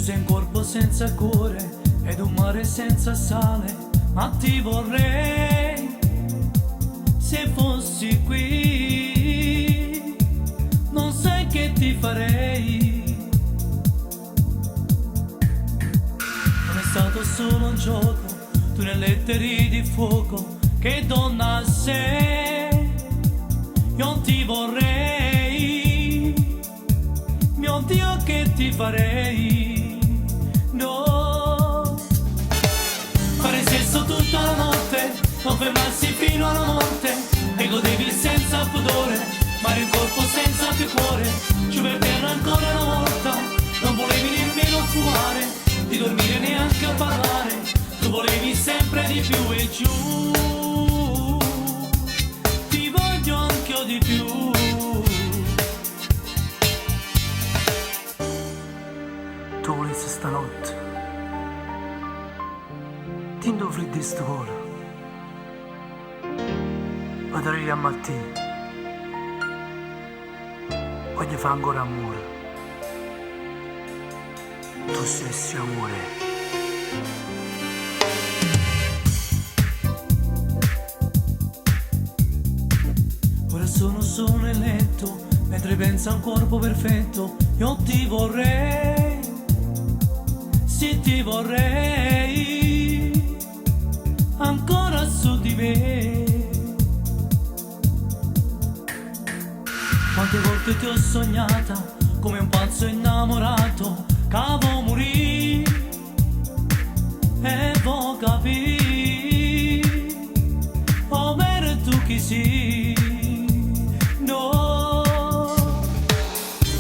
Tu sei un corpo senza cuore ed un mare senza sale, ma ti vorrei se fossi qui, non sai che ti farei. Non è stato solo un gioco, tu nel lettere di fuoco, che donna sei, io ti vorrei, mio Dio che ti farei, no. Fare sesso tutta la notte, non fermarsi fino alla morte, e godevi senza pudore, ma eri un corpo senza più cuore, giù per terra ancora una volta, non volevi nemmeno fumare, di dormire neanche a parlare, tu volevi sempre di più e giù, ti voglio anche io di più. Tu vulisse stanotte. Dint' 'o friddo 'e 'stu core. Pe' a mattina. Voglio fa' ancora ammore. Tu stessi amore. Ora sono solo nel letto, mentre penso a un corpo perfetto, io ti vorrei, sì ti vorrei, ancora su di me. Quante volte ti ho sognata, come un pazzo innamorato, cavo morì, e vo capì, ovvero tu chi sei, no.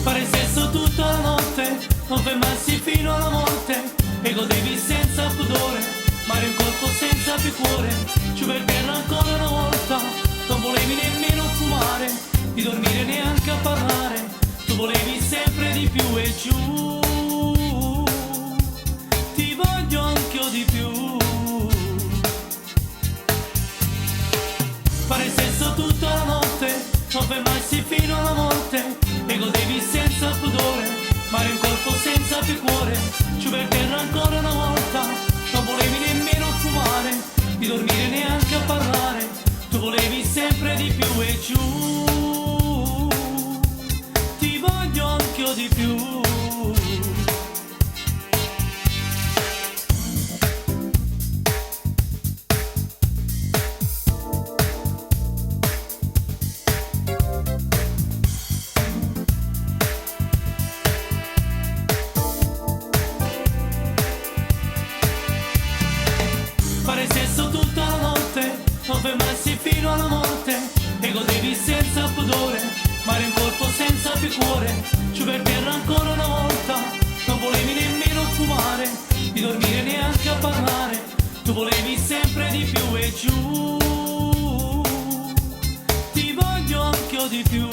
Fare sesso tutta la notte, non fermarsi fino alla morte, e godevi senza pudore, ma eri un corpo senza più cuore, giù per terra ancora una volta, non volevi nemmeno fumare, di dormire neanche a parlare, tu volevi sempre di più e giù, ti voglio anche io di più. Fare sesso tutta la notte, non fermarsi fino alla morte, e godevi senza pudore, ma eri un corpo senza più cuore, giù per terra ancora una volta, non volevi nemmeno fumare, di dormire neanche a parlare, tu volevi sempre di più e giù, ti voglio anche io di più. Fare sesso tutta la notte, non fermarsi fino alla morte, e godevi senza pudore, ma eri un corpo senza più cuore, giù per terra ancora una volta, non volevi nemmeno fumare, di dormire neanche a parlare, tu volevi sempre di più e giù, ti voglio anche io di più.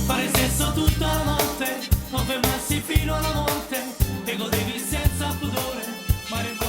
Fare sesso tutta la notte, non fermarsi fino alla morte, e godevi senza pudore, ma eri un corpo